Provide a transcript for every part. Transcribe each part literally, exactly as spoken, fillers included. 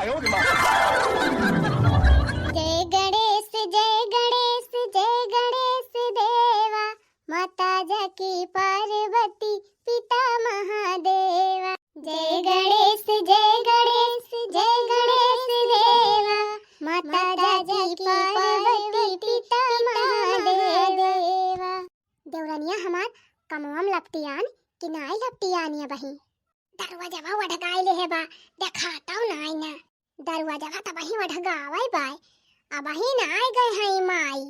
जय गणेश, जय गणेश, जय गणेश देवा, माता जाकी पार्वती पिता महादेवा। जय गणेश, जय गणेश, जय गणेश देवा, माता जाकी पार्वती पिता महादेवा। देवरनिया हमार कमवा में लपटियान कि नाई लपटियान अबहीं? दरवाजवा ओढ़गाइले है बा, देखातौ नाई ना। दरवाजवा तबहीं ओढ़गावै बाय, अबहीं ना आइ गए हैं माई।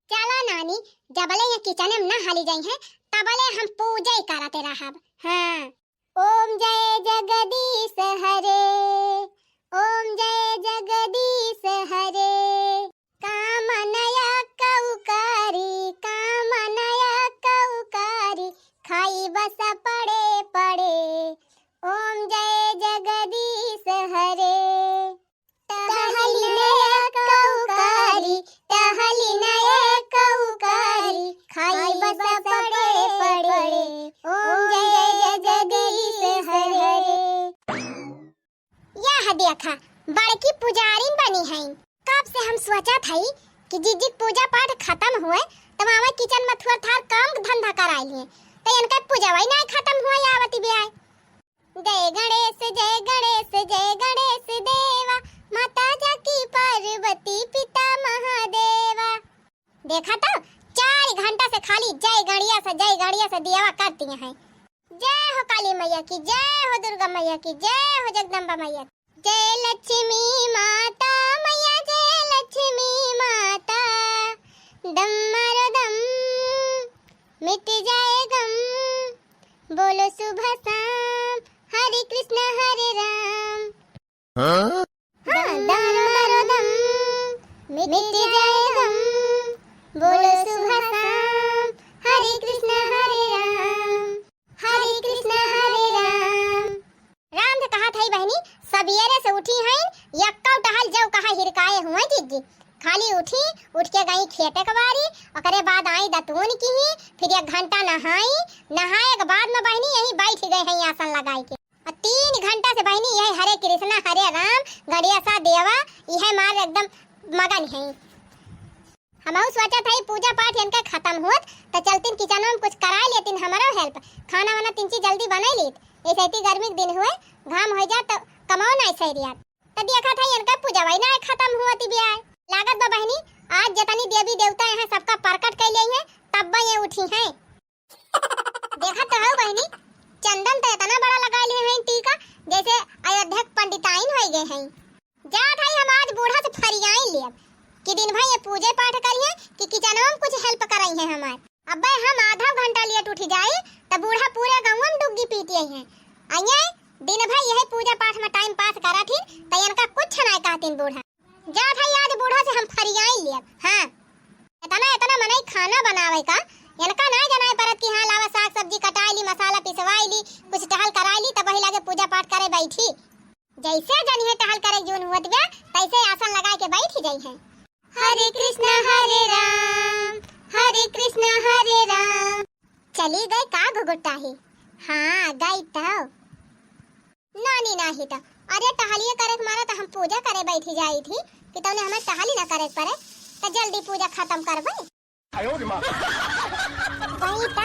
चला नानी, जबले ये किचन में ना हाली जाई हैं, तबले हम पूजा ही करते रहब। हाँ। ओम जय जगदीश हरे, ओम जय जगदीश हरे। काम नया कौकारी, काम नया कौकारी, खाई बस पड़े पड़े। ओम जय जगदीश हरे। टहली नया कौकारी, टहली नया कौकारी, खाई बस पड़े पड़े। ओम जय जगदीश हरे। यह देखा, बड़की पुजारिन बनी हैं। कब से हम सोचत हई कि जिज्जी के पूजा पाठ खतम हुए, तब आवे किचन में थोड़ा थार काम धंधा कराई लिए, तो इनका पूजवा ही ना खतम हुए आवती बियाय। जय गणेश, जय गणेश, जय गणेश देवा, माता जाकी पार्वती पिता महादेवा। देखा तो, चार घंटा से खाली जय गणिया से, जय गणिया से दियावा करती हैं। जय हो काली मैया की, जय हो दुर्गा मैया की, जय हो जगदम्बा मैया की। जय लक्ष्मी माता मैया, जय लक्ष्मी माता, दम मारो दम, मिट जाए गम, बोलो शुभ शाम, हरे कृष्ण हरे राम। हाँ? हाँ, दम मारो दम, मिट जाए गम, बोलो शुभ शाम, हरे कृष्ण हरे राम, हरे कृष्ण हरे राम। राम से कहत हई बहिनी, सबेरे से उठी हैं, यक्कौ टहल जौ कहा हिरकाए हुए जिज्जी। खाली उठी, उठ के गई खेते के बारी, ओकरे बाद आई दतून की, फिर एक घंटा नहाई, नहाए के बाद में बहिनी यहीं बैठ गए हैं आसन लगाई के। और तीन घंटा से बहिनी यही हरे कृष्णा हरे राम गणेशा देवा, यह मार एकदम मगन है। हमहू सोचत हई पूजा पाठ इनका खत्म होत त चलतिन किचनवा में कुछ कराए लेतिन हमरो help, खाना वाना तिनची जल्दी बनाई लीत। ऐसे इतनी गर्मी के दिन हुए, घाम हो जात त कमाओ ना सही रियात। त देखत हई इनका पूजा वही ना खत्म हुआ ती बियाय। लागत बा बहिनी, आज जतनी देवी देवता यहाँ सबका प्रकट कर ले हैं, तब ये उठी हैं। देखत तो हौ बहिनी, चंदन तो इतना बड़ा लगा लिए हैं टीका, जैसे अयोध्या के पंडिताइन होइ गए हैं। जात हई हम आज बूढ़ा से फरियाई लेब कि दिन भर ये पूजे पाठ करिए कि किचनवा में कुछ help कराई है हमार। अब्बे हम आधा घंटा लेट उठ जाई त बूढ़ा पूरे गाँव में डुग्गी पीटिए हैं। अइये दिन भर यही पूजा पाठ में time pass करत ही त इनका कुछ ना कहतीन बूढ़ा। जात हई आज बूढ़ा से हम फरियाई लेब। हाँ, इतना इतना मनई खाना बनावे का, इनका ना जनाए परत कि हाँ लावा साग सब्जी कटाई ली, मसाला पिसवाई ली, कुछ टहल कराई ली, तब वही लागे पूजा पाठ करे बैठी। जैसे जनिहे टहल करे जून हुअत बा, तैसे आसन लगा के बैठ जाई है। हरे कृष्ण हरे राम, हरे कृष्ण हरे राम। चली गए का घुघुटाही? हाँ, गई तो। नानी नाही त, अरे टहलिए करे के मारा त हम पूजा करे बैठी जाई थी कि तौने हमें टहली ना करे के पड़े, त जल्दी पूजा खत्म करबे। आयो रे माँ। वही त,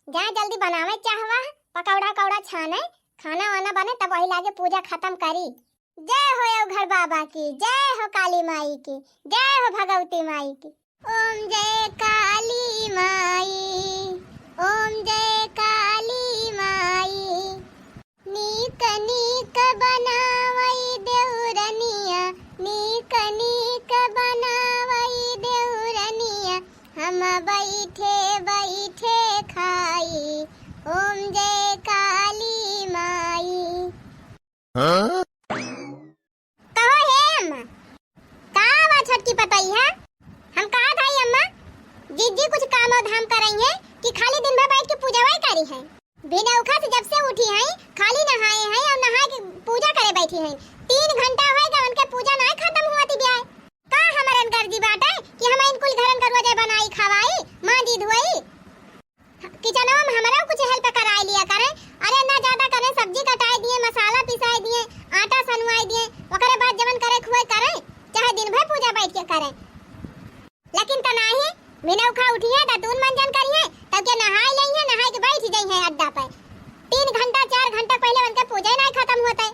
जा जल्दी बनावे चाहवा, पकौड़ा उकौड़ा छाने, खाना वाना बने, तब वही लागे पूजा खत्म करी। जय हो अवघड़ बाबा की, जय हो काली माई की, जय हो भगवती माई की। ओम जय काली माई, ओम जय काली माई। नीक नीक बनावई देउरनिया, नीक नीक बनावई देउरनिया, हम बैठे बैठे खाई। ओम जय काली माई। हाँ? कहो हे अम्मा, का बा छोटकी पतोहिया? हम कहत हई अम्मा, जिज्जी कुछ कामो धाम करई है कि खाली दिन भर बैठ के पूजवाई करी है? बिनौखा से जब से उठी हैं, खाली नहाए हैं और नहा के पूजा करे बैठी हैं। तीन घंटा होए गए, उनके पूजा नाय खत्म हुआ थी ब्याय। का हमरन गर्जी बाटे कि हम इन कुल घरन का रोजे बनाई, खवाई, मांजी, धोई? किचनवा में हमरो कुछ help कराए लिया करे। अरे ना ज्यादा करे, सब्जी कटाए दिए, मसाला पिसाए दिए, आटा सनवाए दिए, ओकरे बाद करें, चाहे दिन भर पूजा बैठ के करें। लेकिन त नाही, मिनौखा उठिहैं, दतून मंजन करिहैं, तब के नहाई लइहैं, नहाई के बैठ जइहैं अड्डा पे। तीन घंटा, चार घंटा पहिले उनके पूजा ही नाही खतम होत है।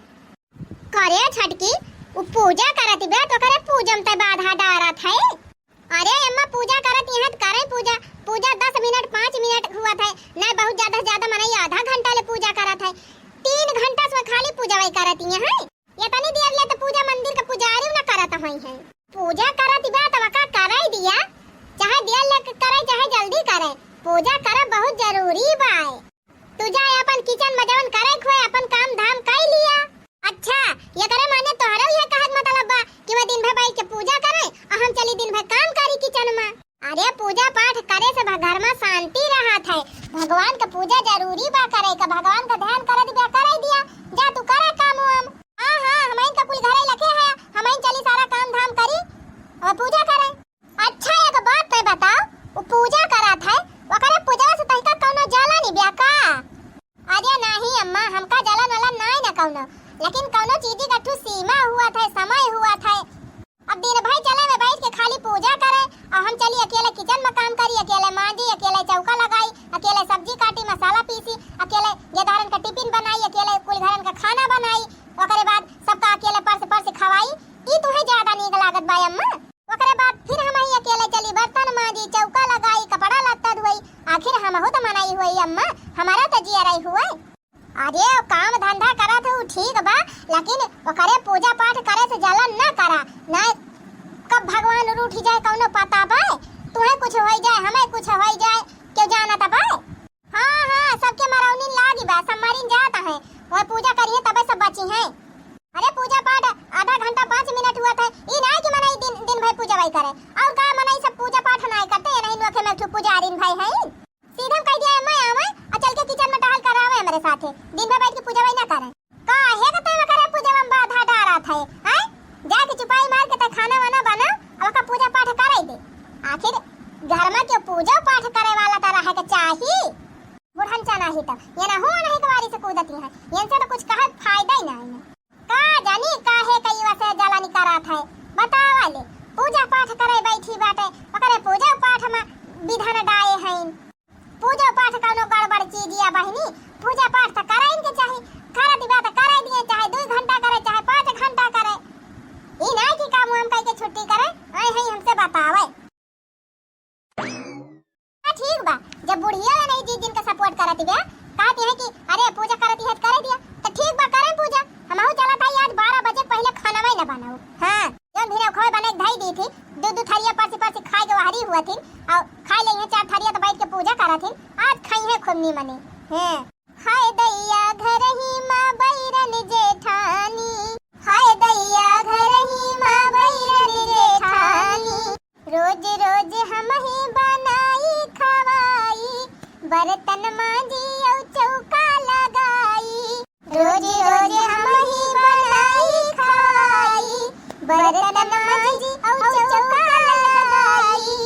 करे छटकी, उ पूजा करत बे, तो करे पूजा में तै बाधा डारत है। अरे अम्मा, पूजा करत यहाँ त करे पूजा, पूजा दस मिनट, पाँच मिनट हुआ था, नहीं बहुत ज्यादा से ज्यादा मनई आधा घंटा ले पूजा करत है। तीन घंटा से खाली पूजा वही करत यहाँ है। ये तनी देर ले तो पूजा मंदिर के पुजारी न करत होई है। पूजा करत बा त वका करे दिया, चाहे देर ले करे चाहे जल्दी करे, पूजा करब बहुत जरूरी बा। तू जा अपन किचन में जवन करे खोए अपन काम धाम कर लिया। अच्छा, ये करे माने तोहरो ये कहत मतलब बा कि मैं दिन भर बैठ के पूजा करे और हम चली दिन भर काम करी किचन में। अरे पूजा पाठ करे से भ-, घर में शांति रहत है। भगवान का पूजा जरूरी बा करे का, भगवान का ध्यान करे दिया, करे दिया। जा तू करे काम वाम। हाँ, हाँ, हमइन का कुल घरे लखे है, हमइन चली सारा काम धाम करी और पूजा करे। अच्छा, एक बात तै बताओ, उ पूजा करत है, ओकरे पूजवा से तहिका कौनो जलन बा का? अरे नाही अम्मा, हमका जलन वलन नाही न कौनो, लेकिन कौनो चीज का ठू सीमा हुआ था, समय हुआ था। अब दिन भर चले में बैठ के खाली पूजा करे, और हम चली अकेले किचन में काम करी, अकेले मांजी, अकेले चौका लगाई, अकेले सब्जी काटी, मसाला पीसी, अकेले गेदहरन का टिफिन बनाई, अकेले कुल घरन का खाना बनाई, ओकरे बाद सबका अकेले परस परस खवाई, ई तुहे ज्यादा नीक लागत बा अम्मा? ओकरे बाद फिर हमही अकेले चली बर्तन मांजी, चौका लगाई, कपड़ा लत्ता धोई। आखिर हमहू त मनई होई अम्मा, हमारा त जियरई हुए। अरे काम धंधा करत हूँ ठीक बा, लेकिन ओकरे पूजा पाठ करे से जलन न करा, न कब भगवान रूठ जाए कौनो पता बा। तुहे कुछ होई जाए, हमें कुछ होई जाए, क्यों जानत बा? हाँ, हाँ, सबके मरौनी लागी बा, सब मरिन जात हैं। वह पूजा करिए तबे सब बची हैं। अरे पूजा पाठ आधा घंटा पाँच मिनट हुआ था, ई नाय कि मनई दिन, दिन भर पूजा वही करे। और का मनई सब पूजा पाठ नाय करते, ये नहीं नोखे में ठू पुजारिन भाई हैं। सीधे हम कह दिया मैं आवे और चल के किचन में टहल करावे हमारे साथे, दिन भर बैठ के पूजा वही ना करे। काहे के तय करे पूजा में बाधा डारा था, हैं? जाके चुपाई मार के तय खाना वाना बना, अब का पूजा पाठ कराई दे। आखिर घर में क्यों पूजा पाठ करे वाला तो रहे के चाही। बुढ़न चना ही तब, ये ना हो नहीं कवारी से कूदती हैं, इनसे तो कुछ कहे फायदा ही नहीं है। का जानी काहे कई वसे जलानी करत है, बतावा ले। पूजा पाठ करे बैठी बाटे, ओकरे पूजा पाठ में विधान डाए हैं। पूजा पाठ कौनो गड़बड़ चीज या बहिनी, पूजा पाठ तो करे इनके चाही, खरा दिवा तो करे दिए, चाहे दो घंटा करे, चाहे पाँच घंटा करे। ई नहीं कि काम हम कह के छुट्टी करे, आए हैं हमसे बतावे। हाँ, ठीक बा, जब बुढ़िया नहीं जी जिनका सपोर्ट करत बा, कहती है कि अरे पूजा करती है तो करे दिया, तो ठीक बा, करें पूजा। हमहू चलत है आज बारह बजे पहले खानवा ही ना बनाओ। हाँ, जौन भी रखोए बने के धई दी थी, दो दो थरिया परसी परसी खाए के वहरी हुआ थी, और खाए ले हैं चार थरिया तो बैठ के पूजा करत थी, आज खाई है खूब नीमने। हाँ। हाय दैया घरही मा बैरन जेठानी, हाय दैया घरही मा बैरन जेठानी, रोज रोज हमही बनाई खवाई, बर्तन मांजी औ चौका लगाई। रोज रोज हमही बनाई खवाई, बर्तन मांजी औ चौका लगाई।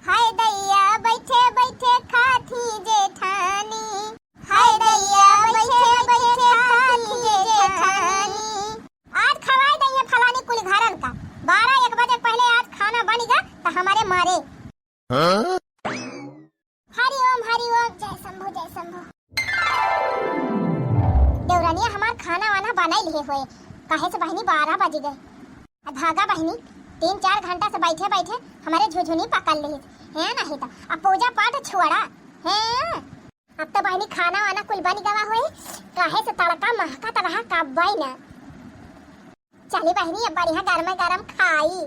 हाय दैया बैठे बैठे खाथी जेठानी, हाय दैया बैठे बैठे खाथी जेठानी। आज खवाए दइहे फलानी कुल घरन का। बारह एक बजे पहले आज खाना बनिगा त हमरे मारे। हाँ? हरि ओम, हरि ओम, जय शंभु, जय शंभु। देवरनिया हमार खाना वाना बनाई लिए होए, काहे से बहिनी बारह बज गए। अब भागा बहिनी, तीन चार घंटा से बैठे बैठे हमरे झुझुनी पकड़ ली है, नहीं तो अब पूजा पाठ छोड़ा है। अब तो बहिनी खाना वाना कुल बन गवा होई, काहे से तड़का महकत रहा कब्बई ना। चली बहिनी, अब बढ़िया गरमे गरम खाई।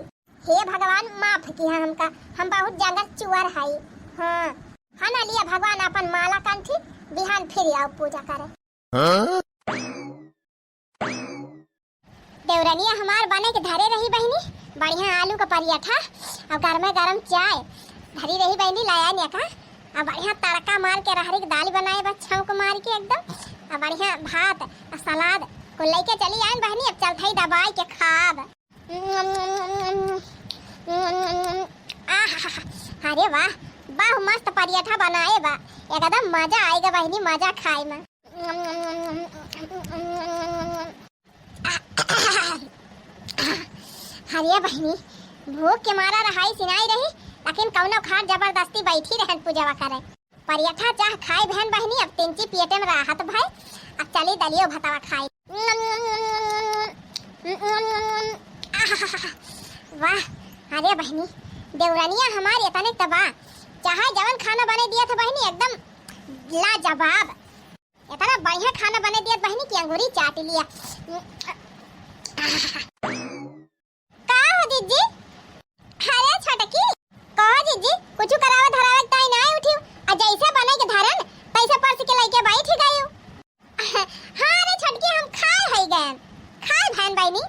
हे भगवान, माफ किया हमका, हम बहुत जंगल चुअर हई। हाँ, हाँ ना लिया भगवान अपन माला कंठी, बिहान फिर आओ पूजा करे। हाँ? देवरनिया हमार बने के धरे रही बहिनी, बढ़िया आलू का पराठा और गरमे गरम चाय धरी रही बहिनी, लाया ने का। अब बढ़िया तड़का मार के रहरी के दाल बनाए बा, छौंक मार के एकदम। अब बढ़िया भात और सलाद को लेके चली आए बहिनी, अब चलत ही दबाई के खाब। आहा, अरे वाह, वाह मस्त पराठा बनाए बा, एकदम मजा आएगा बहिनी, मजा खाए में। अरे बहिनी, भूख के मारा रहाई सिनाई रही, लेकिन कौनो खाट जबरदस्ती बैठी रहन पूजवा करे। पर यथा चाह खाई बहन बहिनी, अब तिनची पेटे में राहत भय, अब चली दलियो भतवा खाई। वाह, अरे बहिनी, देवरनिया हमार एतने त बा, चाहे जवन खाना बने दिया था बहिनी, एकदम लाजवाब। एतना बढ़िया खाना बने दिया बहिनी कि अंगूरी चाट लिया। का हो जीजी? अरे छोटकी, कहो जीजी, कुछ करावे धरावे के ताई नाय उठियो, आ जैसे बने के धरन, तैसे परस के लइके बैठ गयो। हाँ रे छोटकी, हम खाए है गए, खाए बहन बहिनी।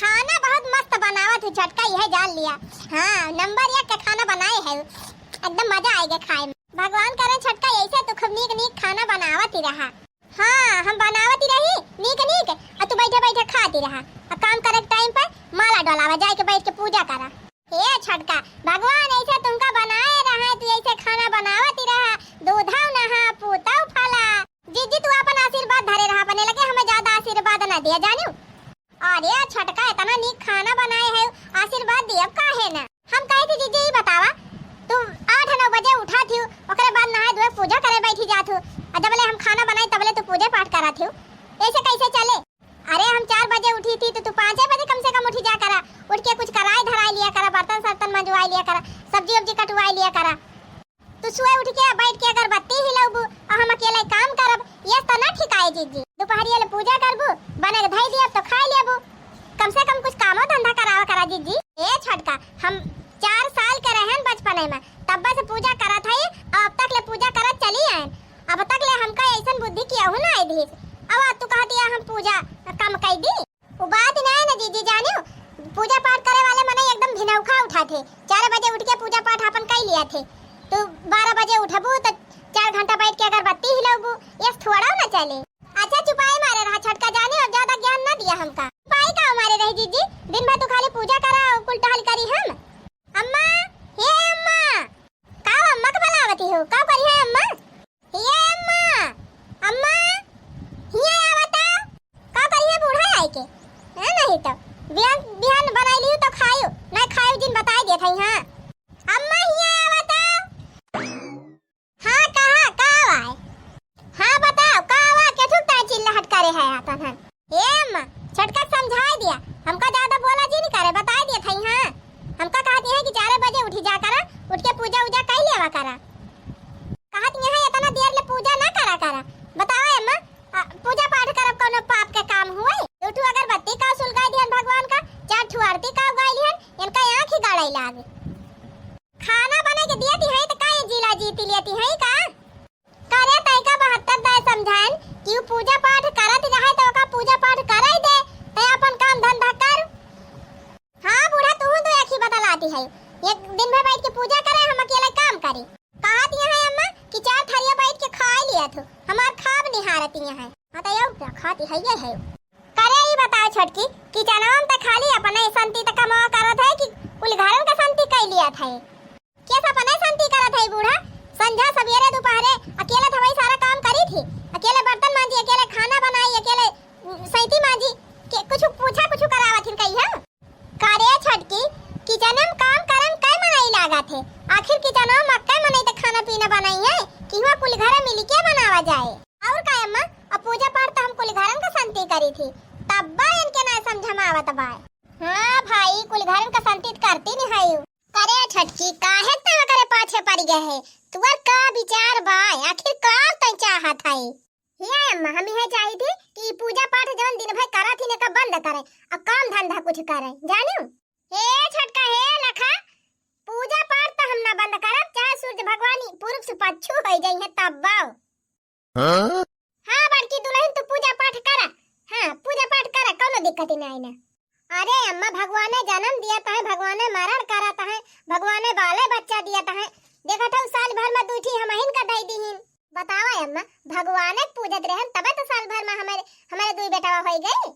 खाना बहुत मस्त बनावत है छोटका, यह जान लिया। हाँ, नंबर एक का खाना बनाए है, एकदम मजा आएगा खाए में। भगवान करे छोटका, ऐसे तू खूब नीक नीक खाना बनावत ही रहा। हाँ, हम बनावत ही रही नीक नीक, आ तू बैठे बैठे खाती रहा। आ काम करे के टाइम पर माला डोलावा, जाए के बैठ के पूजा करा। हे छोटका, भगवान ऐसे तुमका बनाए रहा, तू ऐसे खाना बनावत ही रहा, दूधव नहा पूतव फला। जीजी तू अपन आशीर्वाद धरे रहा, अपने लगे हमें ज्यादा आशीर्वाद ना दिया जानियो। अरे छोटका, इतना नीक खाना बनाए है, आशीर्वाद दियब काहे ना? हम कहे थे जीजी, ई बतावा, तू आठ नौ बजे उठा थियू, ओकरे बाद नहाए धोए पूजा करे बैठी जात हूँ, और जबले हम खाना बनाई तबले तू पूजा पाठ करा थियू, ऐसे कैसे चले? अरे हम चार बजे उठी थी तो तू पाँचे बजे कम से कम उठी जा करा, उठ के कुछ कराए धराए लिया करा, बर्तन सर्तन मंजवाए लिया करा, सब्जी उब्जी कटवाए लिया करा। तू सुबह उठ के बैठ के अगरबत्ती हिलौबू और हम अकेले काम करब, ये तो ना ठीक आए जीजी। दोपहरिया ले पूजा करबू, बने के धई दियब तो खाए लेबू, कम से कम कुछ कामो धंधा करावा करा जीजी। ए छोटका, हम चार साल के रहन बचपने में, तब से पूजा करत हई, अब तक ले पूजा करत चली आएन। अब तक ले हमका ऐसन बुद्धि केहू ना आई दीस। अब तू कहती है हम पूजा कम कई दी। उ बात ना है ना जीजी जानियो, पूजा पाठ करे वाले मनई एकदम भिनौखा उठा थे। चार बजे उठ के पूजा पाठ अपन कई लिया थे। तू बारह बजे उठबू तो चार घंटा बैठ के अगरबत्ती हिलौबू, ये थोड़ा ना चले। अच्छा चुपाई मारे रहा छोटका जानियो, अब ज्यादा ज्ञान ना दिया हमका। चुपाई का मारे रही जीजी, दिन भर तू खाली पूजा करा और कुल टहल करी हम। अम्मा, हे अम्मा, का अम्मा के बुलावती हो? का करी है अम्मा? हे अम्मा, अम्मा, हिया आवा तो। का करी है बूढ़ा आए के? हाँ, नहीं तो बिहान, बिहान बनाई लियो तो खायो, नहीं खायो जिन बताई देत हई, हाँ। अम्मा, हिया आवा तो। हाँ, कहा, का आवा है? हाँ, बताओ, का आवा? के थुक ताई चिल्लाहट करे है आपन हन? ए अम्मा, छोटका समझाई दिया, हमका ज्यादा बोला जी नहीं करे, बताई दिया था, हाँ। हमका कहती है कि चार बजे उठी जा करा, उठ के पूजा उजा कई लेवा करा। कहत यहाँ इतना देर ले पूजा ना करा करा। बतावा अम्मा, आ, पूजा पाठ करब कौनो पाप के काम हुए? दू ठू अगरबत्ती का सुलगाई दिहन भगवान का, चार ठू आरती का उगाई लिहन, इनका आँख ही गाड़ाई लागे। खाना बने के दियती है तो का ये जिला जीती लेती है का? करे तय का बहत्तर दाय समझाइन कि उ पूजा पाठ करत रहे तो ओका पूजा पाठ कराई दे, तय अपन काम धंधा कर। हाँ बूढ़ा, तू दो आँखी बदलाती है, एक दिन भर बैठ के पूजा करे, हम अकेले काम करी। कहत यहाँ है अम्मा कि चार थरिया बैठ के खाई लिया थू, हमार खाब निहारत यहाँ है। हाँ तो यो खाती है ये है। करे ई बताओ छोटकी, किचनवा में त खाली अपने संती त कमावा करत है कि कुल घरन का संती कई लिया था? केस अपने संती करत है बूढ़ा? संझा सवेरे दोपहरे अकेले थवई सारा काम करी थी, अकेले बर्तन मांजी, अकेले खाना बनाई, अकेले, उम, सैती मांजी, के कुछ पूछा कुछ करावत हिन कही हम? का रे छोटकी, किचन में काम करन कै मनई लागत है? आखिर किचन में कै मनई त खाना पीना बनाई है कि हुआ कुल घर मिल के बनावा जाए? और का अम्मा, अब पूजा पाठ त हम कुल घरन का संती करी थी, तब बा इनके ना समझ में आवत बा। हाँ भाई, कुल घरन का संती त करती नहीं है। करे छोटकी, काहे त ओकरे पाछे पड़ गए है? तुअर का विचार बा? आखिर का तै चाहत है? हिया अम्मा, हम यह चाही थी कि ई पूजा पाठ जवन दिन भर करा थी, एका बंद करे, अब काम धंधा कुछ करे, जानियो? हे छोटका, हे लखा, पूजा पाठ त हम ना बंद करब, चाहे सूरज भगवान ई पूरब से पच्छू होई जाई है तब बाव। हाँ? हाँ बड़की दुलहिन, तू पूजा पाठ करा, हाँ पूजा पाठ करा, कौनो दिक्कत ही नहीं ना। अरे अम्मा, भगवाने जन्म दियत है, भगवाने मरण करत है, भगवाने बाले बच्चा दियत है। देखत हऊ साल भर में दुई ठी हमहिन का दई दीहिन। बतावा अम्मा, भगवाने के पूजत रहन तबे तो साल भर में हमारे, हमारे दुई बेटवा होई गई।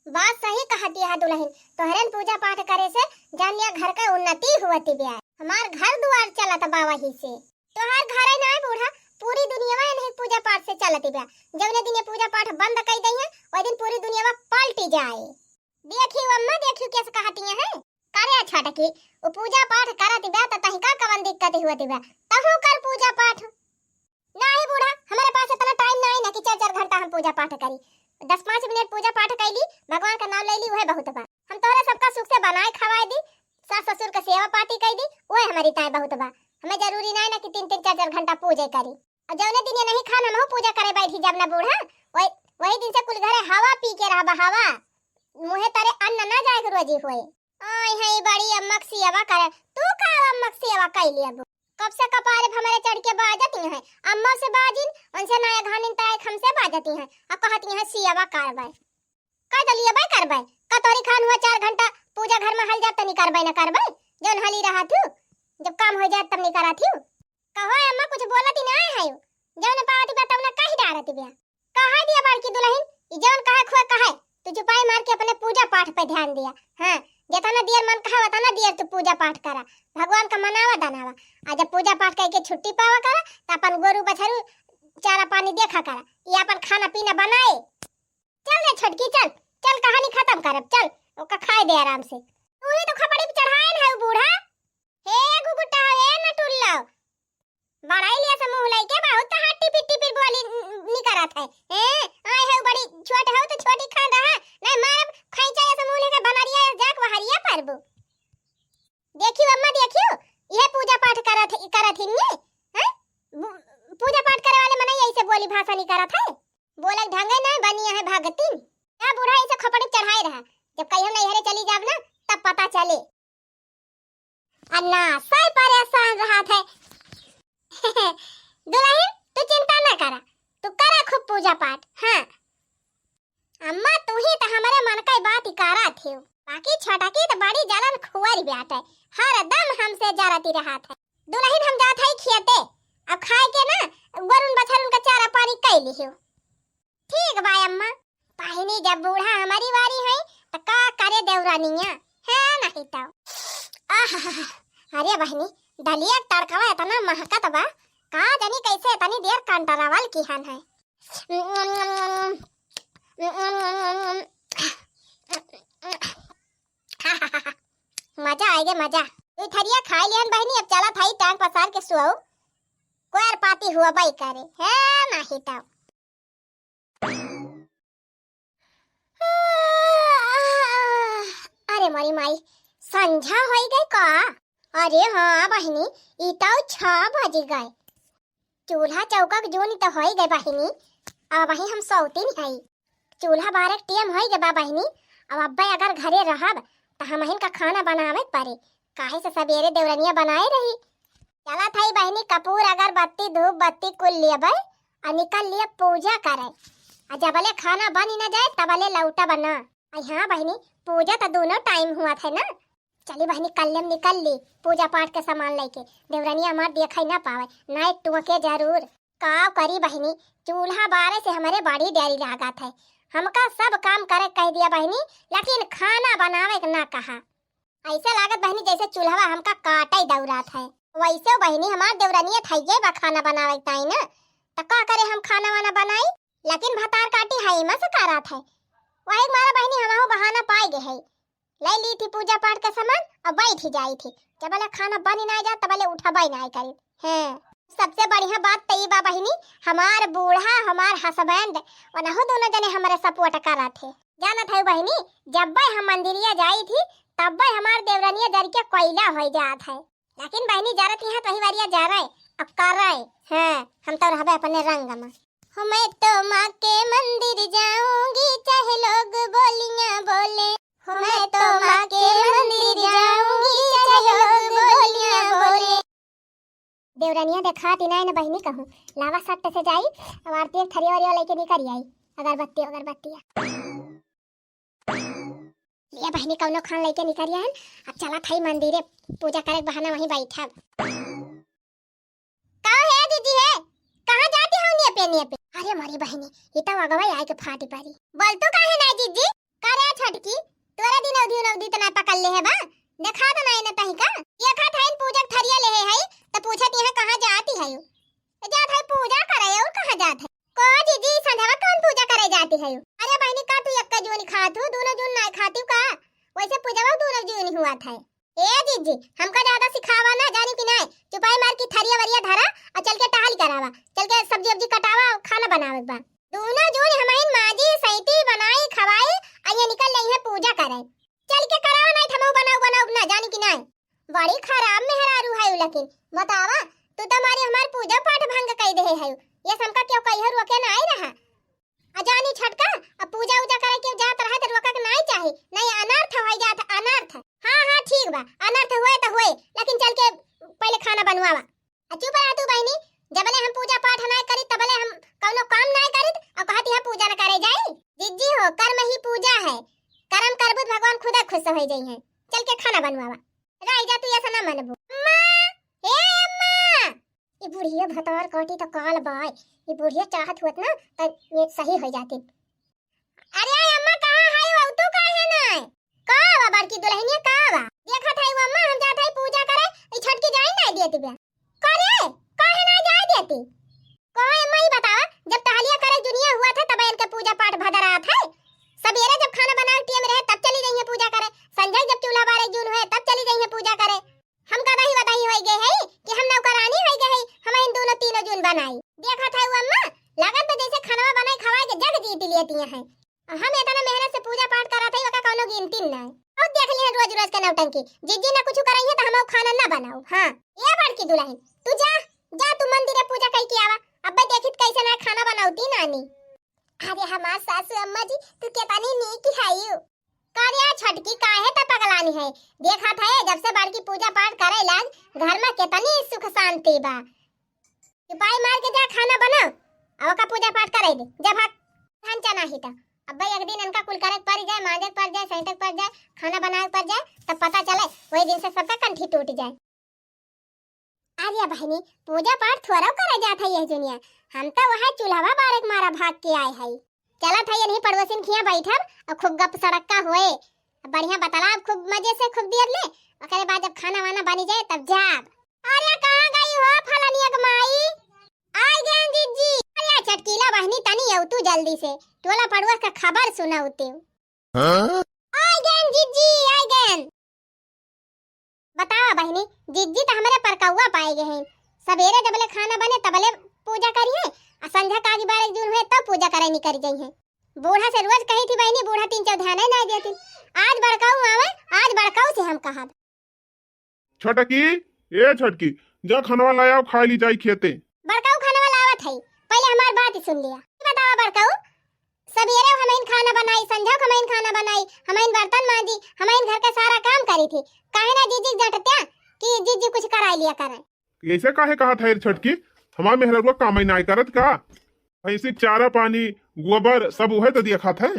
बात सही कहती है दुलहिन, तोहरेन पूजा पाठ करे से जान लिया घर का उन्नति हुवत बिया। हमार घर दुआर चलत बा वही से। तोहार घर है ना बूढ़ा, पूरी दुनियावा नहीं पूजा पाठ से चलत बिया। जौने दिन ये पूजा पाठ बंद कई दई है, वही दिन पूरी दुनियावा पलटी जाए। देखियो अम्मा, देखियो कैसे कहती हैं। करे छोटकी, उ पूजा पाठ करत बा त तहिका कवन दिक्कत हुअत बा? तहूँ कर पूजा पाठ। नाही बूढ़ा, हमरे पास इतना टाइम नाही ना कि चार चार घंटा हम पूजा पाठ करी। दस पाँच मिनट पूजा पाठ कैली, भगवान का नाम लैली, उहे बहुत बा। हम तोहरे सबका सुख से बनाए खवाए दी, सास ससुर का सेवा पाती कइ दी, उहे हमरी ताई बहुत बा। हमें जरूरी नाही ना कि तीन तीन चार चार घंटा पूजे करी। और जौने दिन ये नहीं खान हमहू पूजा करे बैठी जब ना बूढ़ा, वही, वही दिन से कुल घरे हवा पी के रहबा, हवा। मुँहे तरे अन्न ना जाए के रोजी होए। आय है बड़ी अम्मा के सियवा करे। तू का अम्मा के सियवा कैली अब? कब से कपारे पे हमरे चढ़ के बाजती हैं। अम्मा से बाजिन, उनसे नया घानिन ताए हमसे बाजती हैं। अब कहती हैं सियवा करबै। कह दलिए बे करबै। कतोरी खान हुआ चार घंटा पूजा घर में हल जात तनी करबै न करबै। जौन हली रहा थू, जब काम हो जात तब नहीं करा थू। कहो अम्मा कुछ बोलती ना है। जौन पावती बा तौन कही डारत बिया। कहा दिया बड़की दुलहिन, ई जौन कहे खुए कहे, तू चुपाई मार के अपने पूजा पाठ पे ध्यान दिया। हाँ, जितना देर मन कहे उतना देर तू पूजा पाठ करा, भगवान का मनावा दनावा। आ जब पूजा पाठ करके छुट्टी पावा करा, त अपन गोरू बछरू चारा पानी देखा करा, ई अपन खाना पीना बनाए। चल रे छोटकी, चल, चल कहानी खत्म करब, चल ओका खाए दे आराम से। तू ही तो खपड़ी पे चढ़ाए न है बूढ़ा। हे गुगुटा, हे नटुल्ला, बड़ाई लिया से मुँह लइके बहुत तहार टिपिर टिपिर बोली न-, निकरत है। ए, आए है बड़ी छोट है तो छोटी खान रहा, नहीं मारब खैचा ऐसे मुँह लेके बनरिया ऐसे जाके बहरिया परबू। देखियो अम्मा देखियो, ये पूजा पाठ करत है, करत ही नहीं, हैं? बु-, पूजा पाठ करे वाले मनई ऐसे बोली भाषा नहीं करत है, बोले ढंगे नहीं बनिया है भगतिन। या बूढ़ा ऐसे खोपड़ी चढ़ाए रहा, जब कहीं हम नैहरे चली जाब ना तब पता चले। अन्ना, सही परेशान रहत है। दुलहिन, तू चिंता न करा, तू करा खूब पूजा पाठ। हाँ अम्मा, तू ही तो हमरे मन का बात ही करा थे, बाकी छोटकी तो बड़ी जलन खुआरी बात है, हर दम हमसे जरती रहत है। दुलहिन, हम जात है खेते, अब खाए के ना गोरुन बछरुन का चारा पानी कइ लिहियो। ठीक बा अम्मा। बहिनी, जब बूढ़ा हमारी बारी है, त का करे देवरानिया, है नहीं तो। आहा, अरे बहिनी, दलिया के तड़कवा इतना महकत बा, का जानी कैसे इतनी देर कंटरावल की हन है। मजा आएगे मजा। ई थरिया खाई लिहन बहिनी, अब चला थाई टांग पसार के सुआऊ। कोयर पाती हुआ बाई करे, है नहीं तो। अरे मोरी माई, संझा होई गई का? अरे हाँ बहिनी, ई तो छह बज गए। चूल्हा चौका के जोनी तो होई गए बहिनी, अब वही हम सौतीन हई। चूल्हा बारे के टेम होई गए बा बहिनी, अब अब्बे अगर घरे रहब त हमहिन का खाना बनावे के पड़े, काहे से सबेरे देवरनिया बनाए रही। चलत हई बहिनी, कपूर अगरबत्ती धूप बत्ती कुल लेबै आ निकल लिए पूजा करे। आ जबले खाना बन न जाए तबले लौटब ना। आई हाँ बहिनी, पूजा त दोनों टाइम हुआ थे ना। चली बहिनी, कल्ले में निकल ली पूजा पाठ के सामान लेके, देवरनिया हमार देखै ना पावे, ना एक टुआ के जरूर। का करी बहिनी, चूल्हा बारे से हमरे बड़ी डरी लागत है। हमका सब काम करे कह दिया बहिनी, लेकिन खाना बनावे के ना कहा। ऐसे लागत बहिनी जैसे चूल्हा हमका काटे दौड़ात है। वैसे बहिनी हमार देवरनिया थइये बा खाना बनावे के ताई ना, त का करे हम खाना वाना बनाई, लेकिन भतार काटी है मस करात है। वही मारा बहिनी हमहू बहाना पाए गए है, ले ली थी पूजा पाठ का सामान और बैठ ही जाई थी। जबले खाना बनी ना जात तबले उठबे ना करी। हैं, सबसे बढ़िया बात त ई बा बहिनी, हमार बूढ़ा हमार हस्बैंड वनहु दोनों जने हमरे सपोर्ट करत है। जानत है बहिनी, जब्बे हम मंदिरिया जाई थी तब्बे हमार देवरनिया जर के कोयला हो जात है। लेकिन बहिनी जरत यहाँ तो ही बारिया जा रहे, अब कर रहे। हाँ, हम तो रहबे अपने रंग में। मैं तो माँ के मंदिर जाऊंगी चाहे लोग बोलियां बोले। मैं तो माँ के मंदिर जाऊंगी चाहे लोग बोलियां बोले। देवरनिया देखात ही ना बहिनी कहूँ, लावा सट्ट से जाई, अब आरती एक थरिया वरिया लेके निकल आई, अगरबत्ती अगरबत्तिया। ये बहिनी कौनो खान लेके निकल आयन। अब चला थाई मंदिरे, पूजा करे के बहाना वहीं बैठब। का हे दीदी हे, कहाँ जाती हो नियपे नियपे? अरे मोरी बहिनी, ये तो अगवा आए के फाटी पारी। बोल तो काहे ना दीदी? का रे छोटकी, तोरा दिन अवधि उन अवधि तना पकड़ ले है बा? देखा तो नहीं न तही का? ये खा थाइन पूजा के थरिया ले है, है तो पूछत यहाँ कहाँ जाती है? तो जात है पूजा करे, और कहाँ जात है? को जीजी, संझवा कौन पूजा करे जाती है? अरे बहिनी, का तू एक्का जून खात हूँ, दोनों जून ना खाती का? वैसे पूजवा दोनों जून हुआ था। ए जिज्जी, हमका ज्यादा सिखावा ना, जानी कि नाय? चुपाई मार के थरिया वरिया धरा अउर चल के टहल करावा, चल के सब्जी वब्जी कटावा, खाना बनावे के बा। दूनो जून हमहिन माजी, सैती, बनाई, खवाई, अउर ये निकल जाई है पूजा करे। चल के करावा, नाय त हमहू बनाऊ बनाऊ ना, जानी कि नाय? बड़ी खराब मेहरारू है उ, लेकिन बतावा, तू तो मारे हमार पूजा पाठ भंग कई देहे है। ये हमका क्यों कहियो रोके नाय रहा। अ जानी छोटका, अब पूजा उजा करे के जात रहे त रोके के नाय चाही, नाय अनर्थ होइ जात, अनर्थ। हाँ, हाँ, ठीक बा, अनर्थ होए त होए, लेकिन चल के पहिले खाना बनवावा। अ चुप रह तू बहिनी, जबले हम पूजा पाठ नाय करी, तबले हम कौनो काम नाय करी, अउ कहती है पूजा न करे जाई। जिज्जी हो, कर्म ही पूजा है, कर्म करबू त भगवान खुदे खुश होइ जइहैं। चल के खाना बनवावा। रह जा तू, ऐसा ना मनबू। अम्मा, हे अम्मा, ई बुढ़िया भतार काटी त काल बाय, ई बुढ़िया चाहत हुअत ना त ये सही होइ जाती। अरे अम्मा, कहाँ है हो तू, काहे ना? का बा बड़की दुल्हनिया, का बा? देखत है वो अम्मा, हम जात है पूजा करे, ई छोटकी जाई ना देती बा। करे, काहे ना जाए देती? कहो अम्मा, ई बतावा, जब टहलिया करे जुनिया हुआ था, तब इनके पूजा पाठ भदरात है। सबेरे जब खाना बनावे के टेम रहे, तब चली जइहैं पूजा करे। संझा जब चूल्हा बारे जून हुए, तब चली जइहैं पूजा करे। हम गदही वदही होइ गए है कि हम नौकरानी होइ गए है, हम इन दूनो तीनों जून बनाई। देखत है वो अम्मा, लगत बा जैसे खानवा बनाई खवाई के जग जीत लेती हैं। हम इतना मेहनत से पूजा पाठ करत हई, ओका कौनो गिनती नाय। अउर देख लिहन रोज रोज के नौटंकी, जिज्जी ना कुछ करइहैं त हम खाना ना बनाऊ। हाँ, ए बड़की दुल्हन, तू जा, जा तू मंदिर में पूजा कई के आवा, अब्बे देखित कैसे ना खाना बनाउती नानी। अरे हमार सासू अम्मा जी, तू केतनी नीक हइउ। का रे छोटकी, काहे त पगलानी है? देखत है जब से बड़की पूजा पाठ करे लाग, घर में केतनी सुख शांति बा। चुपाई मार के जा, खाना बनाओ, अउ ओका पूजा पाठ करे दे। जा भाग, धन चना ही त। अब्बे एक दिन इनका कुल करे के पड़ जाए, मांजे के पड़ जाए, सैंते के पड़ जाए, खाना बनावे के पड़ जाए, तब पता चले, वही दिन से सबका कंठी टूट जाए। अरे बहिनी, पूजा पाठ थोड़ा करे जात है यह दुनिया, हम तो वह चूल्हा बारे के मारा भाग के आए है। चलत है यही पड़ोसिन खिया बैठब अउ खूब गप सड़क्का होए, बढ़िया बतलाब खूब मजे से, खूब देर ले, ओकरे बाद जब खाना वाना बनी जाए तब जाब। अरे कहाँ गई हो फलनिया के माई? आइ गएन जिज्जी। अरे चटकीला बहिनी, तनी अउ तू जल्दी से, टोला पड़ोस का खबर सुनाउते। हाँ? आइ गएन जिज्जी, आइ गएन। बतावा बहिनी, जिज्जी त हमरे परकौआ पाए गए हैं। सबेरे जबले खाना बने तबले पूजा करिहैं, अ संझा का आगी बारह जून हुए तब पूजा करे निकल जइहैं। बूढ़ा से रोज कही थी बहिनी, बूढ़ा तीन चौधाने ना देती। आज बड़काऊ आवे, आज बड़काऊ से हम कहब। छोटकी, ए छोटकी, जा खनवा लाया, खाई ली जाई खेते। बड़काऊ खनवा लावत है, पहिले हमार बात सुन लिया। ई बतावा बड़काऊ, सबेरे हमइन खाना बनाई, संझा हमइन खाना बनाई, हमइन बर्तन मांजी, हमइन घर का सारा काम करी थी, काहे ना जिज्जी के जटत्या कि जिज्जी कुछ कराई लिया करें। ऐसे काहे कहत है छोटकी? हमार मेहररुआ कामई नाय करत का? भैंसी के चारा पानी, गोबर सब उहे त दिया खात है।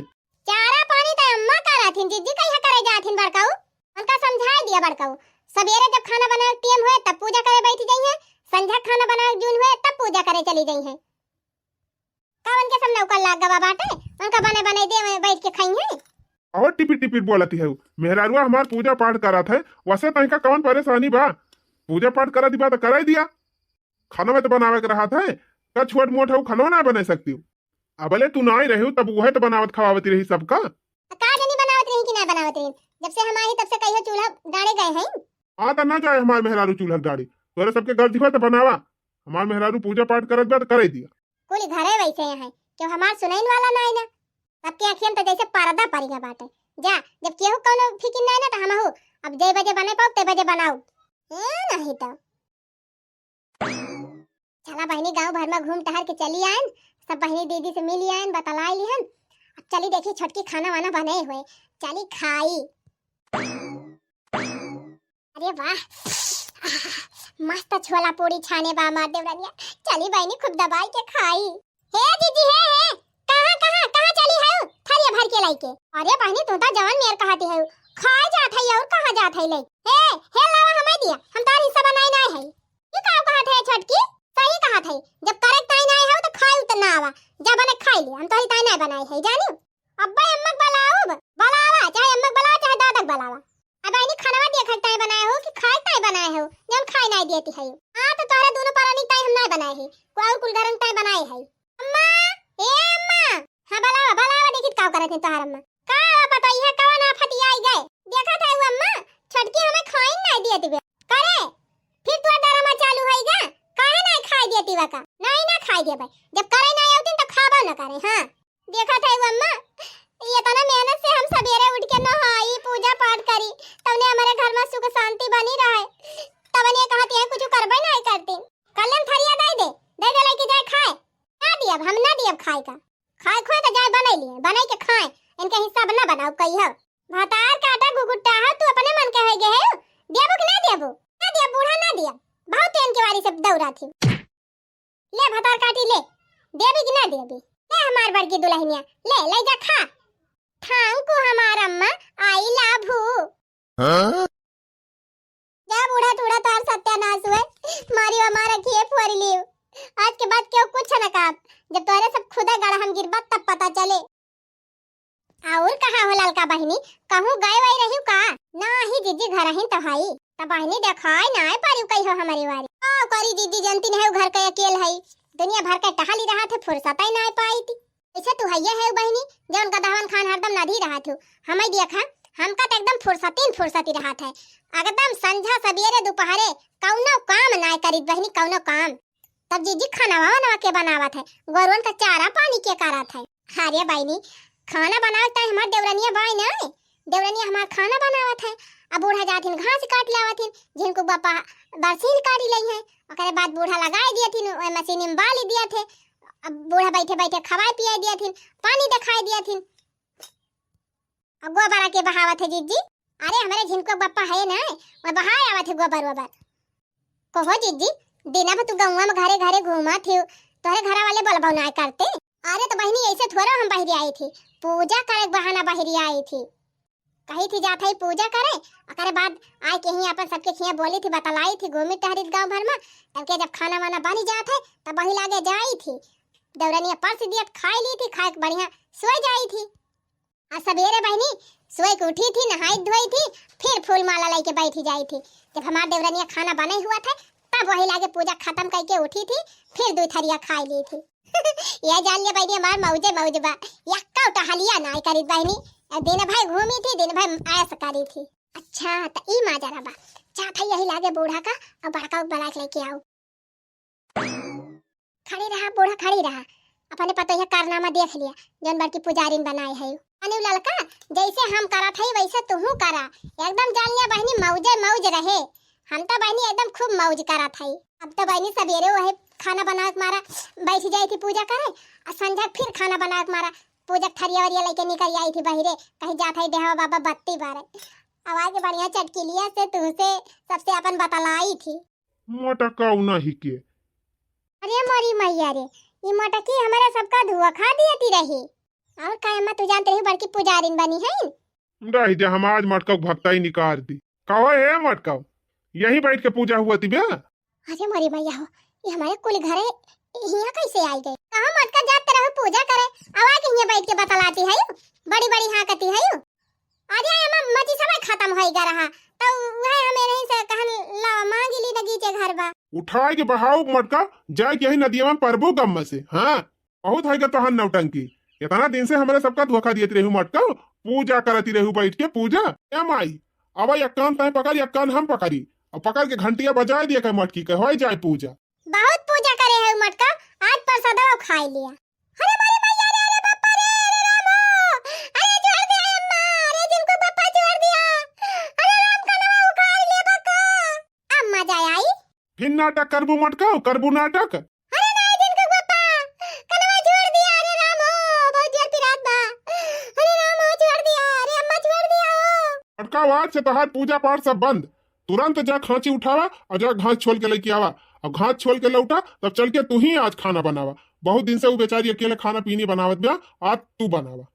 चारा पानी त अम्मा करत हिन, जिज्जी कहिया करे जात हिन बड़काऊ? उनका समझाए दिया बड़काऊ, सबेरे जब खाना बनावे के टेम होए तब पूजा करे बैठ जइहैं, संझा खाना बनावे के जून होए तब पूजा करे चली जइहैं। का उनके सब नौकर लाग गवा बाटे, उनका बने बने दे में बैठ के खइहैं। अहो टिपिर टिपिर बोलती है, मेहरारुआ हमार पूजा पाठ करत है, वैसे तनिका कौन परेशानी बा? पूजा पाठ करत बा त कराई दिया। खाना में तो बनावे के रहत है, का छोट मोट है, खाना ना बना सकती हो? अबले तू नाई रही तब उहे तो बनावत खवावत रही सबका। आ का जनी बनावत रही कि ना बनावत रही? जब से हम आई तब से कहियो चूल्हा डाले गए हैं। हाँ तो ना जाए हमार मेहरारू चूल्हा डाली, तोरे सबके गर्जी बा तो बनावा। हमार मेहरारू पूजा पाठ करत बा तो करे दिया। कुल घरे वैसे हैं, क्यों हमार सुनैन वाला नाई ना? सबके अखियन तो जैसे पर्दा पड़ गया बाटे। जा, जब केहू कौनो फिकिर नाई ना तो हमहू अब जे बजे बने पाऊ ते बजे बनाऊ। ए नहीं तो। चला बहिनी, गांव भर में घूम टहर के चली आयन, सब बहिनी दीदी से मिली आयन, बतलाई लिहन। अब चली देखी छोटकी खाना वाना बने हुए, चली खाई। अरे वाह, मस्त छोला पूरी छाने बा हमार देवरनिया। चली बहिनी, खूब दबाई के खाई। हे दीदी, हे, हे, कहाँ, कहाँ, कहाँ चली है? थरिया भर के लाई के। अरे बहिनी, तू तो जवन मेर कहती है, खाए जात है और कहाँ जात है ले? हे, हे लावा हमें दिया, हम तार हिस्सा बनाए ना है। ई का कहत है छोटकी? सही कहत है, जब करे के ताई ना हो तो खाए उतर ना आवा, जा बने खाई ले, हम तोहरी ताई ना बनाए है, जानी? अब्बे अम्मक बलाओ, बलावा, चाहे अम्मक बलावा, चाहे दादक बलावा। अब आइनी खानवा देखत ताई बनाए हो कि खाए ताई बनाए हो, जब खाए ना देती है। हाँ तो तोहरा दोनों परानी ताई हम ना बनाए है, को और कुल घरन ताई बनाए है। अम्मा, ए अम्मा, हाँ बलावा, बलावा, देखित का करत है तोहर अम्मा। का बा पतोहिया, कवन आफत आई गए? देखत है वो अम्मा, खाई देबे। जब करे ना आवतिन तो खाबो ना करे। हाँ, देखत है अम्मा, ये तना मेहनत से हम सबेरे उठ के नहाई, पूजा पाठ करी, तवने हमारे घर में सुख शांति बनी रहे। तवने कहत है कुछ करबे ना करती। कल्लन थरिया दे दे, दे दे लेके जाए खाए। ना दियब, हम ना दियब खाए का। खाए खोए तो जाए बनाई लिए, बनाई के खाए, इनके हिस्सा ना बनाओ कही हो। भतार काटा घुघुट्टा है, तू अपने मन के हो गए हो, देबो कि ना देबो? ना दियब बूढ़ा, ना दियब, बहुत तेन के वारी से दौड़ा थी। ले भतार काटी ले, देबी कि ना देबी? ले हमार बड़की दुल्हनिया, ले, ले जा खा। Thank you हमार अम्मा, I love you। हाँ? जा बूढ़ा टूढ़ा तोहर सत्यानाश हुए, मारी हमार अखिए फोड़ लियो। आज के बाद केहू कुछ न कहा, जब तोहरे सब खुदा गढ़ हम गिरबा तब पता चले। और कहा हो ललका बहिनी, कहूँ गए वही रही का? नाही जिज्जी, घर ही तो हई। त बहिनी देखाई ना पारी कही हो हमारी वारी। का करी जिज्जी, जनती नहीं घर के अकेल हई, दुनिया भर के टहली रहा थे, फुर्सत ही ना पाई थी। ऐसे तू हइये है बहिनी, जौन गदहवन खान हरदम नदी रहा थू। हमें देखा, हमका तो एकदम फुर्सतीन फुर्सती रहा थे, एकदम संझा सबेरे दोपहरे कौनो काम ना करीत बहिनी, कौनो काम। तब जीजी खाना वाना के बनावत है, गोरुअन का चारा पानी के करत है। अरे बहिनी, खाना बनावत है हमार देवरनिया बाई ना, देवरनिया हमार खाना बनावत है। अब बूढ़ा जाथिन घास काट लावथिन, जिनको बापा बरसीन काटी लई है, ओकरे बाद बूढ़ा लगाए दियथिन, ओए मशीन में बाली दियथे। अब बूढ़ा बैठे बैठे खवाए पियाए दियथिन, पानी देखाए दियथिन। अब गोबरा के बहावत है जीजी। अरे हमरे झिनको बापा है ना, वह बहाए आवत है गोबर वोबर। कहो जीजी, दिना भर तू गौवा में घरे घरे घूमत ही, तोहरे घरा वाले बोलबो ना करते? अरे तो बहिनी, ऐसे थोड़ा हम बहरी आई थी, पूजा करे के बहाना बहरी आई थी। कही थी जात है पूजा करे, ओकरे बाद आए के ही अपन सबके खिया बोली थी, बतलाई थी, घूमी टहरी गाँव भर में। तब के जब खाना वाना बनी जात है, तब वही लागे जाई थी। दौरनिया परस दियत खाई ली थी, खाए के बढ़िया सोई जाई थी। आ सबेरे बहिनी सोई के उठी थी, नहाई धोई थी, फिर फूल माला लेके बैठी जाई थी। जब हमार देवरनिया खाना बने हुआ था, तब वही लागे पूजा खत्म करके उठी थी, फिर दो थरिया खाई ली थी। ये जान लिया बहिनी, हमार मौजे मौज बा, यक्का टहलिया नाय करीत बहिनी। दिन भर घूमी थी, दिन भर ऐश करी थी। अच्छा, त ई माजरा बा। चाहत है यही लागे बूढ़ा का और बड़का को बुला के लेके आओ। खड़ी रहा बूढ़ा, खड़ी रहा। अपने पतोहिया कारनामा देख लिया, जौन बड़की पुजारिन बनाए है। अनु ललका, जैसे हम करत है वैसे तुहू करा। एकदम जान लिया बहिनी, मौजे मौज रहे। हम तो बहिनी एकदम खूब मौज करत है। अब तो बहिनी सबेरे वही खाना बनावे के मारा बैठ जाई थी पूजा करे, और संझा के फिर खाना बनावे के मारा पूजा के थरिया वरिया लेके निकल आई थी बहिरे, कहीं जात है देहवा बाबा बत्ती बारे। अब आगे बढ़िया चटकिलिया से तुहसे सबसे अपन बतलाई थी। मोटका उनही के। अरे मोरी मैया रे, ई मोटकी हमारा सबका धोखा दियती रही। और का अम्मा, तू जानत रही बड़की पुजारिन बनी है? रही दे, हम आज मोटका के भक्ताई निकाल दी। कहो ए मोटका, यहीं बैठ के पूजा हुआ थी बे? अरे मोरी मैया हो, ये हमारे कुल घरे हियाँ कैसे आई गई? कहाँ मोटका जात रहो पूजा करे, अब आके हियाँ बैठ के बतलाती है, बड़ी बड़ी हाँकती है। अरे अम्मा, मची सब खत्म होई गा रहा, तो वह हमें नहीं से कहन ला मांगी ली नगीचे घर बा। उठाए के बहाओ मोटका, जाए के यही नदिया में परबो गम से। हाँ, बहुत है गा तोहार नौटंकी। इतना दिन से हमारे सबका धोखा दियत रहू मोटका, पूजा करती रहू बैठ के पूजा। ए माई, अब एक कान तय पकड़, एक कान हम पकड़ी, और पकड़ के घंटिया बजाए दिया कर मोटकी के, होई जाए पूजा। बहुत पूजा करे है मोटका, आज प्रसादवा खाई लिया। अरे मोरी मैया रे, अरे बापा रे, अरे रामो, अरे जोर दिया अम्मा, अरे जिनको बापा जोर दिया, अरे राम कनवा उखाड़ ले बका। अब मजा आई। फिर नाटक करबू मोटका, करबू नाटक। अरे नहीं जिनको बापा, कनवा जोर दिया, अरे रामो, बहुत जोर पिरात बा। अरे रामो जोर दिया, अरे अम्मा जोर दिया हो। मोटका, आज से तोहार पूजा पाठ सब बंद। तुरंत जा खांची उठावा और जा घास छोल के लेके आवा। अब घास छोल के लौटा, तब चल के तू ही आज खाना बनावा। बहुत दिन से वो बेचारी अकेले खाना पीनी बनावत बा, आज तू बनावा।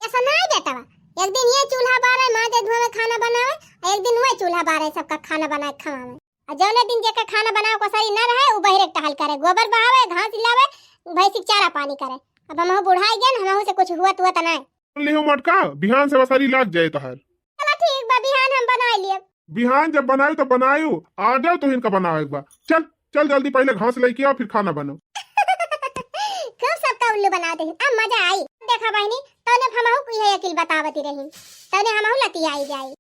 ऐसा नहीं बेटवा, एक दिन ये चूल्हा बारे, माँ जे धुआं में खाना बनावे, और एक दिन वही चूल्हा बारे, सबका खाना बना के खवावे। और जौने दिन जेकर खाना बनावे को सरी न रहे, वो बहिरे टहल करे, गोबर बहावे, घास लावे, भैंसी के चारा पानी करे। अब हमहू बुढ़ाई गए, हमहू से कुछ हुआ तुआ तो नहीं। सुन लिहो मोटका, बिहान से वसरी लाग जाए तोहार। चला ठीक बा, बिहान हम बनाई लियब। बिहान जब बनायु तो बनायु, आ जाओ तो इनका बनावे के बा। चल, चल जल्दी पहले घास लेके आओ, फिर खाना बनाओ। खूब सबका उल्लू बना दे, अब मजा आई। देखा बहिनी, तौने हमहू को यह अकिल बतावती रही, तौने हमहू लतियाई जाई।